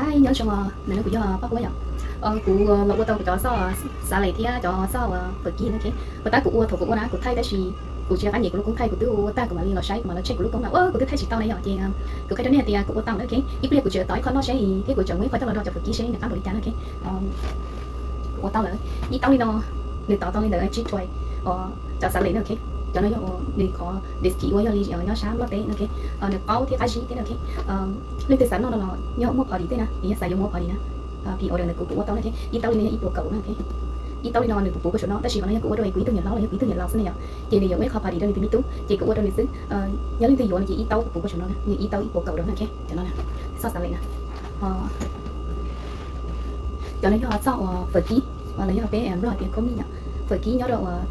Hi, nyob zoo, ntawm no kuv yog Paj Huab yom. Kuv los ua tau kuv cov xoj xav lem thiab cov xoj uas fawm kib no, ok. Puas tab kuv ua thaum kuv ua na kuv thaij tab sis kuv tsis nco qab nyem kuv lub koob thaij, kuv twb ua tag kuv mam li los saib kuv mam los check kuv lub koob na, ua kuv twb thaij tsis tau na yom. Ces kuv qhia rau nej tias kuv ua tau na, ok. Ib pliag kuv tseem tau ib qho noj saib thiab kuv tseem muab ib qho coj los do cov fawm kib seb nws qab npaum li cas na, ok. Kuv ua tau lawm ib taub li no, nws tov tau li ntawm tsib thuais cov xav lem na, ok. Cov no yog nws qhov recipe ua yog li nyob sab Nplog teb na, ok. Nws qaub thiab qab zib thiab na, ok. Leej twg xav noj no los yog muaj party tej na, yog xav yuav muaj party na, pre-order ntawm kuv, kuv ua tau na, ok. Ib taub li no yog ib puas kaum na, ok. Ib taub li no nws kuv puv kua saum no tab sis qhov no yog kuv ua rau kuv ib tug niam hlob los yog kuv ib tug niam laus xwb na yom, ces nws yuav ua ib qho party rau nws tus me tub ces kuv ua rau nws xwb. Yog leej twg yuav no ces ib taub kuv puv kua saum no na, nws ib taub ib puas kaum rau na, ok. Cov no na, xoj xav lem na. Cov no yog xoj uas fawm kib, los yog peb Nplog hais tias khab mij yom, fawm kib nyob rau uas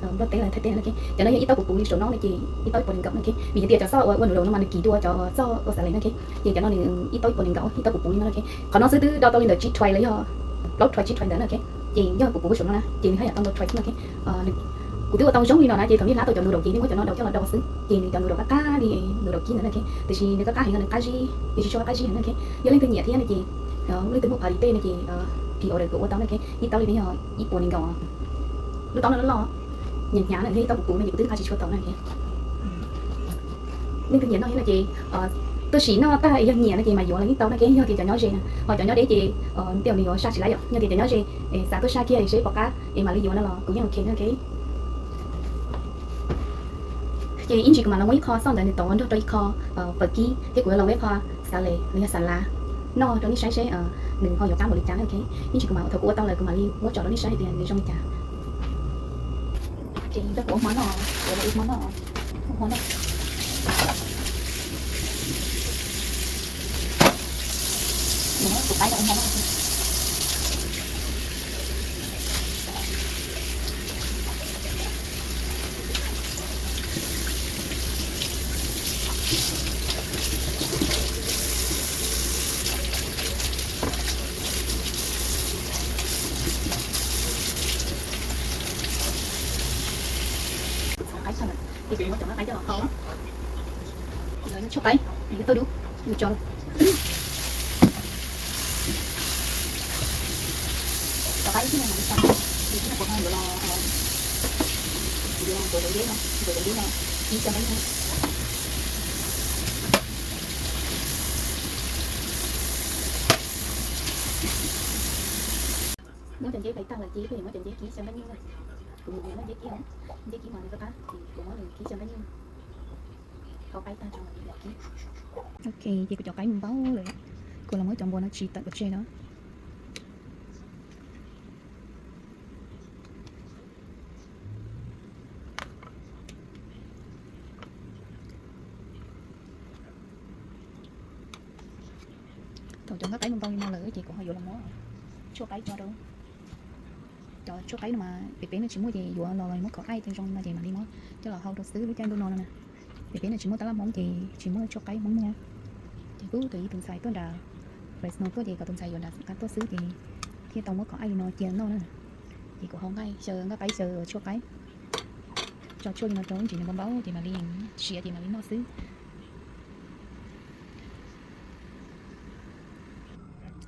Nplog teb los Thaib teb na, ok. Cov no yog ib taub puv puv li saum no na ces ib taub ib puas nees nkaum na, ok. Vim hais tias cov xoj uas ua noodles no mas nws kis dua cov xoj ua xav lem na, ok. Ces cov no nws ib taub ib puas nees nkaum, ib taub puv puv li no na, ok. Qhov no xwb twb do tau li ntawm tsib thuais los yog plaub thuais tsib thuais ntawd na, ok. Ces yog puv puv kua saum no na ces nws haj yam tau ntau thuais xwb na, ok. Kuv twb ua tau zoo li no na ces thaum nej hlab tau cov noodles ces nej muab cov no rau coj los do xwb ces nws cov noodles qab qab li noodles kib ntawd na, ok. Tiam sis nws qab qab heev, nws qab zib, nws tsis tshua qab zib heev na, ok. Yog leej twg nyiam thiab no ces, leej twg muaj party tej no ces pre-order kuv ua tau na, ok. Ib taub li no yog ib puas nees nkaum, lub taub no loj loj, hnyav hnyav na, yog ib taub puv puv no ces kuv twb nqa tsis tshua tau na, ok. Leej twg nyiam noj thiab no ces tuaj sim noj tag yog nyiam no ces mam yuav los yeej tau na, ok. Yog tias cov nyob ze na, ho cov nyob deb ces tej zaum nws yuav saj tsis laib yom. Yog tias cov nyob ze xav tuaj saj kiag seb puas qab es mam li yuav no los kuv yeej ok na, ok. Ces ib ntsis kuv mam los muab ib qho xoj ntawd nws tov nrog rau ib qho fawm kib thiab kuv yuav los muab ib qho xav lem los yog xav lav noj rau nej saib seb nws ho yuav qab npaum li cas na, ok. Ib ntsis kuv mam, thaum kuv ua tau lawm kuv mam li muab tso rau nej saib hais tias nws zoo li cas. Ces kuv ua hmo noj, kuv ua hmo noj, ua hmo noj. Kuv qaib ua hmo noj. Txhoov qaib tag lawm, ces kuv muab cov nqaij coj los hau. Tshuaj qaib, nws twb dub, nws tso. Cov qaib ib tug no mas ib tug, ib tug no kuv ho yuav los, yuav los tuav cov nteb no, tuav cov nteb no, kib xyaw nqaij nyuj. Muab cov nteb hlais tag lawm ces ib pliag yuav muab cov nteb kib xyaw nqaij nyuj na. Kuv mus muab nteb kib, nteb kib mas nws qab qab, ces kuv muab nws kib xyaw nqaij nyuj. Hau qaib tag tso mam li kib. Ok, ces kuv cov qaib mus npau lawm, kuv los muab cov npua no tsis tawm pov tseg no. Thaum cov nqaij qaib mus npau li no lawm ces kuv ho yuav los muab tshuaj qaib tso rau. Cov tshuaj qaib no mas pem peb no tsis muaj ces yuav los muab khov aij tej zoo no ces mam li muab coj los hau rau xwb lub caij ntuj no no na. Pem peb no tsis muaj tab laj Hmoob ces tsis muaj tshuaj qaib Hmoob muag. Ces kuj tus ib tus ntxhais tuaj nram Fresno tuaj ces kom tus ntxhais yuav nram qab tuaj xwb ces thiaj tau muab khov aij li no cia noj na. Ces kuv hau nqaij xyaw, nqaij qaib xyaw tshuaj qaib, tso tshuaj li no rau ib ntsis nws npau npau ces mam li siav ces mam li noj xwb.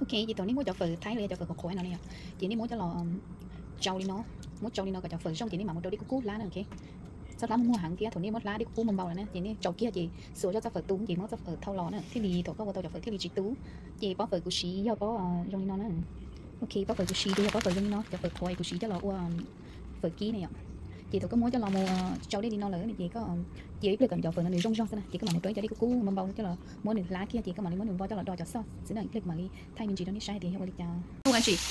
Ok, ces thaum nej muab cov fawm Thaib los yog cov fawm qhuav qhuav no ne yom, ces nej muab coj los tsau li no, muab tsau li no kom cov fawm zoo ces nej mam mus rau dej kub kub hlab na, ok. Txhob hlab muag muag heev thiab, thaum nej muab hlab dej kub kub npau npau lawm na ces nej tsau kiag ces xuas zoj txoj fawm tu ces muab txoj fawm thau los na, thiaj li thaum koj ua tau cov fawm thiaj li tsis tu. Ces pob fawm kuv siv yog pob zoo li no na. Ok, pob fawm kuv siv ces yog pob fawm zoo li no, cov fawm qhuav kuv siv coj los ua fawm kib ne yom. Ces thaum koj muab coj los mus tsau dej li no lawm ces koj cia ib pliag kom cov fawm no nws zoo zog xwb na ces koj mam mus rau ib co dej kub kub npau npau coj los muab nws hlab kiag ces koj mam li muab nws npau coj los do cov xoj xwb na. Ib pliag kuv mam li thaij me ntsis rau nej saib tias yog ua li cas. Kib nqaij tso,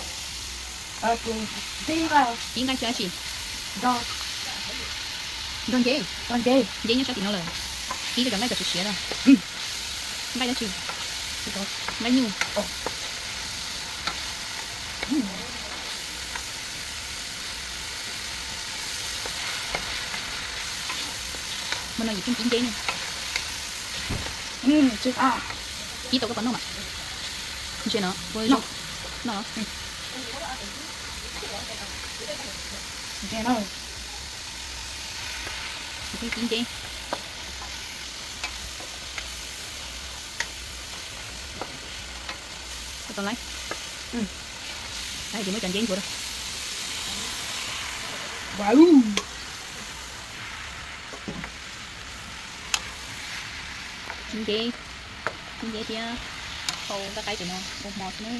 kib nqaij tso dab tsi? Do nceb, do nceb, nceb nyob sab tim no lawm. Kib rau cov nqaij kom siav siav na. Nqaij dab tsi? Nqaij nyuj. Hmo no yus pheej kib nceb ne. Kib tau koj puas noj mas? Ntsia no, noj. Kib nceb. Tau lawm. Ces muab cov nceb ntxuav rau. Nceb, nceb thiab tau nqaij qaib ces no ua hmo xwb na.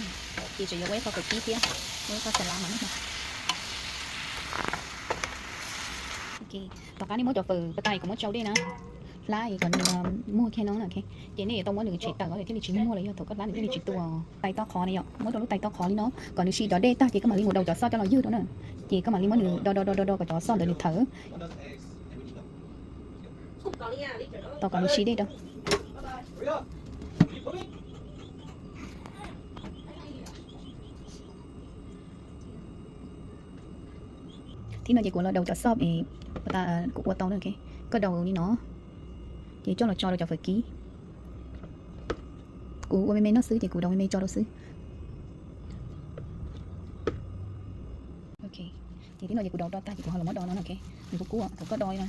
Ces tseem yuav ua ib qho fawm kib thiab, ua ib qho xas lav mas na. Tom qab nej muab cov fawm patais kuv muab tsau dej na, hlab kom nws muag kiag no na. Ces nej yuav tau muab nws tshem tawm thiaj li tsis muag los yog thaum koj hlab nws thiaj li tsis tu. Tais to qhov ne yom, muab rau lub tais to qhov li no kom nws si cov dej tag ces koj mam li mus daus cov xoj coj los ywg rau na. Ces koj mam li muab nws do do do do do kom cov xoj ntawd nws thawv tos kom nws si dej rau. Thib no ces kuv los daus cov xoj es kuv ua tau na. Koj daus li no ces coj los tso rau cov fawm kib. Kuv ua me me noj xwb ces kuv daus me me tso rau xwb. Ces thib no ces kuv daus do tag ces kuv ho los muab do no na. Nws kub kub, thaum koj do li no,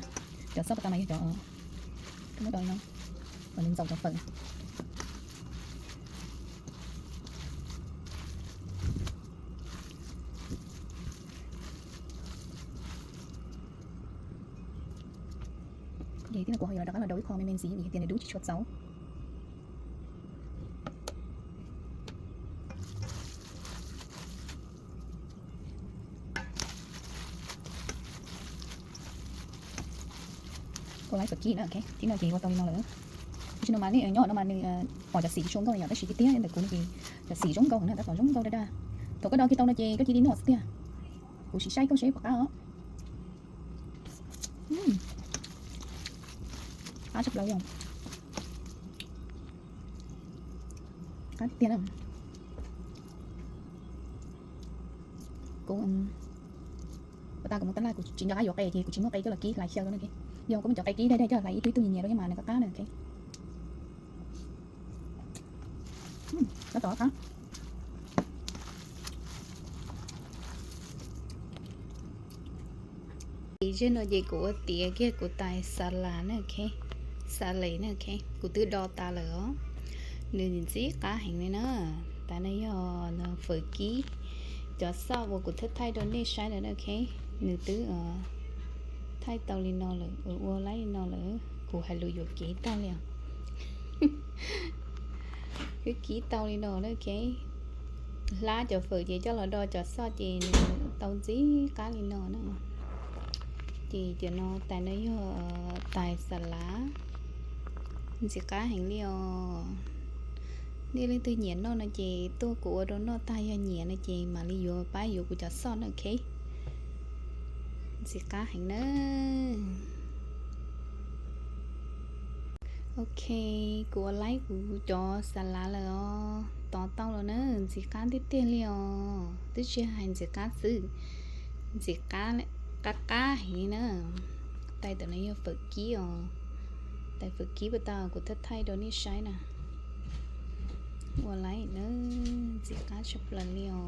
cov xoj patas mas yog cov, koj muab do li no kom nws ntxaus cov fawm. Ces thib no kuv ho yuav rov qab los daus ib qho me me ntxiv vim tias nws dub tsis tshua txaus. Ua laib fawm kib na. Thib no ces ua tau li no lawm. Tam sim no mas nej nyob no mas nws pom cov xim tsis tshua nkauj yom, tab sis tiag tiag ntawm kuv no ces cov xim zoo nkauj na, tab tom zoo nkauj daj daj. Thaum koj do kiag tau no ces koj cia li noj xwb tiag. Kuv sim saib koj seb puas qab os. Qab tshaj plaws li. Qab tiag na. Kuv, puas tas kuv mus tab laj kuv tsis nco qab yuav qe ces kuv tsis muaj qe coj los kib hlais xyaw rau na. Yog kuv muaj cov qe kib daig daig coj hlais ib tug ib tug nyias nyias rau mas nws qab qab na. Tab tom qab. Ces zaum no ces kuv ua tiav kiag kuv tais xas las na, xas les na, kuv twb do tas lawm os. Nws ntxim qab heev li na. Tas no yog fawm kib, cov xoj uas kuv thaij thaij rau nej saib ntawd na. Nws twb thaij tau li no lawm, ua laib li no lawm, kuv hais lus yuam kev tag li os. Twb kib tau li no na. Hlab cov fawm ces coj los do cov xoj ces nws tau ntxim qab li no na. Ces cov no tais no yog tais xas las, ntxim qab heev li os. Nej leej twg nyiam noj no ces tuaj kuv ua rau noj tag, yog nyiam no ces mam li yuav pab yuav kuv cov xoj na. Ntxim qab heev na. Ok, kuv ua laib kuv cov xas las lawm os, tov tau los na, ntxim qab tiag tiag li os, twb tsis hais ntxim qab xwb, ntxim qab, qab qab heev na. Tais ntawm no yog fawm kib os, tais fawm kib puas tau kuv thaij thaij rau nej saib na. Ua laib na, ntxim qab tshaj plaws li os.